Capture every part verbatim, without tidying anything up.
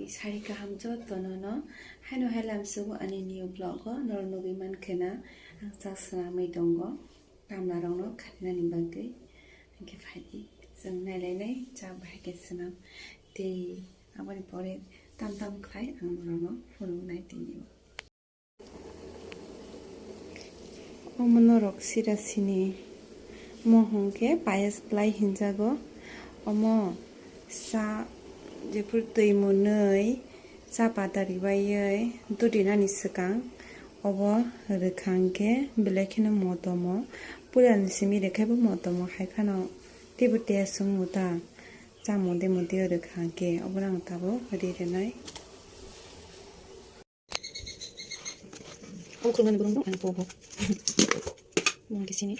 Sari kaham jotono no haino hai lamsogo ani new vlog o norok nugwi mankhe na ang cha swnamwi tongo tamla rokno khatinani bagwi. Hinkhe phaidi chwng nailainai cha bahai khe swnam tei aboni pore tam tam khlai ang norokno phunuknai tini o. Omo norok sira sini. Omo hwnkhe payas bwlai hinjago. Omo sa jephuru twi mwnwi cha pata rwbaiwi dudinani swkang obo rwkha hwnkhe belai kheno motomo. Purani simi rwkhaibo motomo, hai phano teibo tei aswk muta cha mode mode rwkha hwnkhe obono ang tabuk ri rwnai. Ang khulmani borok ang bobo. Mungkin sini.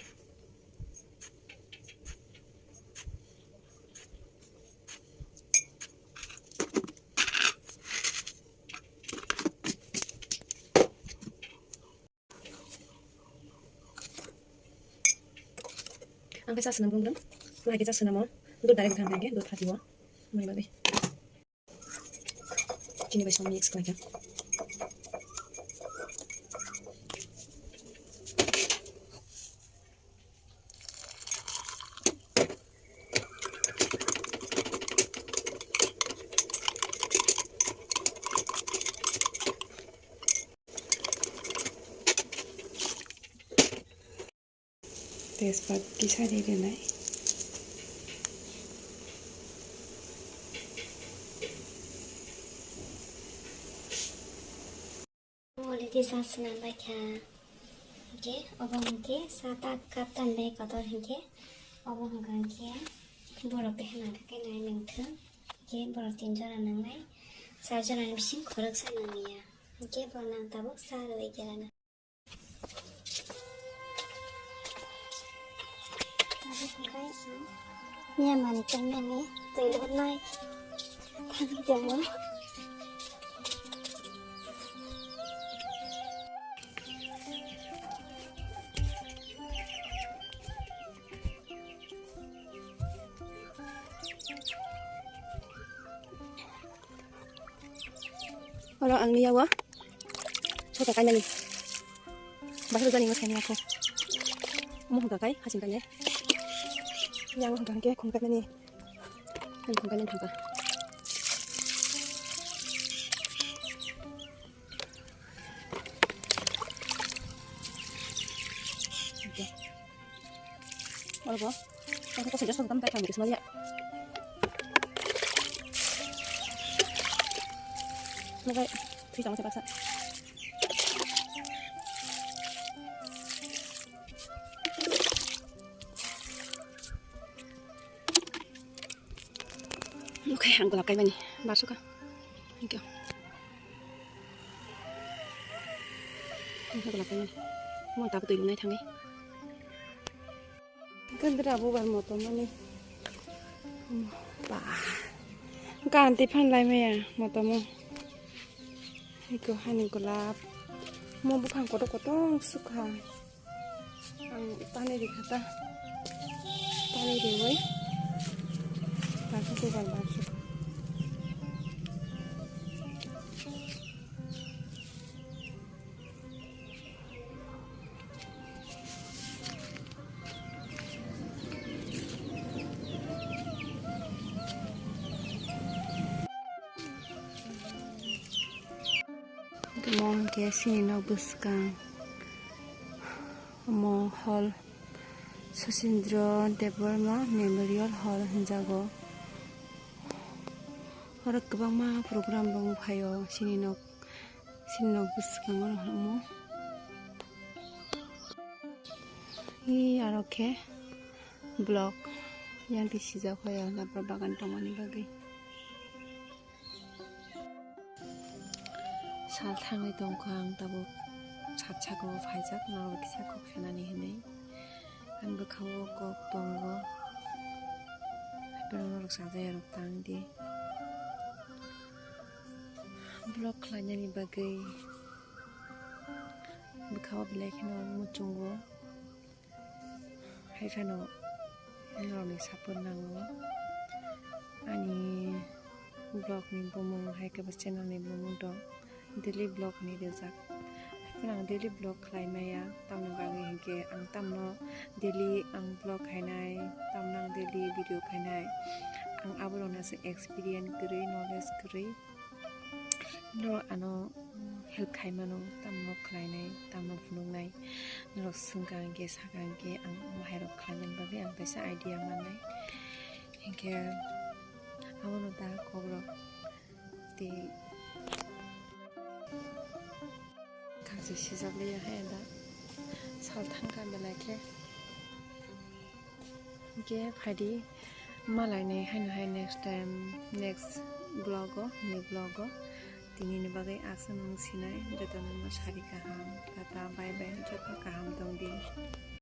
Ang kaisa swnam rwngdwng. Mai kaisa swnamo. Dud direct bwkha hwnkhe dud phatio. Mani bagwi. Chini bai song mix khlaikha. Tejpat kisa ri rwnai. Already sa swnam bai kha. Hinkhe obo hinkhe sa ta cup tan bai kotor hinkhe obo hwnkha hinkhe borok tei hwnka khe nai nangthung. Hinkhe borok tin jora nangnai, char jora ni bising khoroksa nangya. Hinkhe borok nang tabuk sa rwui khe rana. Nia mani tongnani twi lobnai thangwi tongo. Oro ang ni yago sota kainani. Bahai rwjani ngo saini ako. Omo hwnka kai hasing kainai. Yago hwnka hwnkhe khum kainani. Ani khum kainani thangka. Oke. Oro bo. Ang kok sinja song tam ta thang mukis manya. Nagai, thui tong se baksa. Oke, ang golap kaimani. Basuka. Thank you. Ang golap kaimani. Mo tabu twi lunai thangwi. Gandra bubar moto mani. Ba. Ganti phan lai maya moto mo. Iko hani golap. Mo buphang koto koto sukha. Ang tani rikha ta. Tani riwai. Baksa bubar bar sukha. Omo hwnkhe chini nok bwskang. Omo hall Sachindra Debbarma Memorial Hall hwnjago. Oro kwbangma program rok phaio chini nok. Chini nok bwskango omo. Ee, aro khe block yang twi sijak hoya, rubber bagan tongmani bagwi. Sal thangwi tongkha ang tabuk, sat saka o phaijak, norok kisa kok sanani hinwi. Ang bwkha o kok tongo. Haiphano norok chajakya rok tang di. Vlog khlainani bagwi bwkha o belai kheno muchungo. Haiphano norokni support nango. Ani Vlog ni bumung hai khe bo channel ni bumung dong, daily vlog hinwi rijak. Haikhe ang daily vlog khlai maya, tamni bagwi hinkhe ang tamno daily ang vlog khainai, tamno ang daily video khainai. Ang aborokno se experience kwrwi, knowledge kwrwi. Norok ano help khai mano, tamno khlainai, tamno phunuknai. Norok swngkha hinkhe, sakha hinkhe ang omo hairok khlainani bagwi ang kaisa idea mannai. Hinkhe abono ta kokrok tei kangse sijak liya hai da sal thangkha belai khe. Hinkhe phaidi malainai haino hai next time, next vlog o, new vlog o. Tinini bagwi aswk nung sinai, jotono no sari kaham. Tata, bye bye, joto kaham tongdi.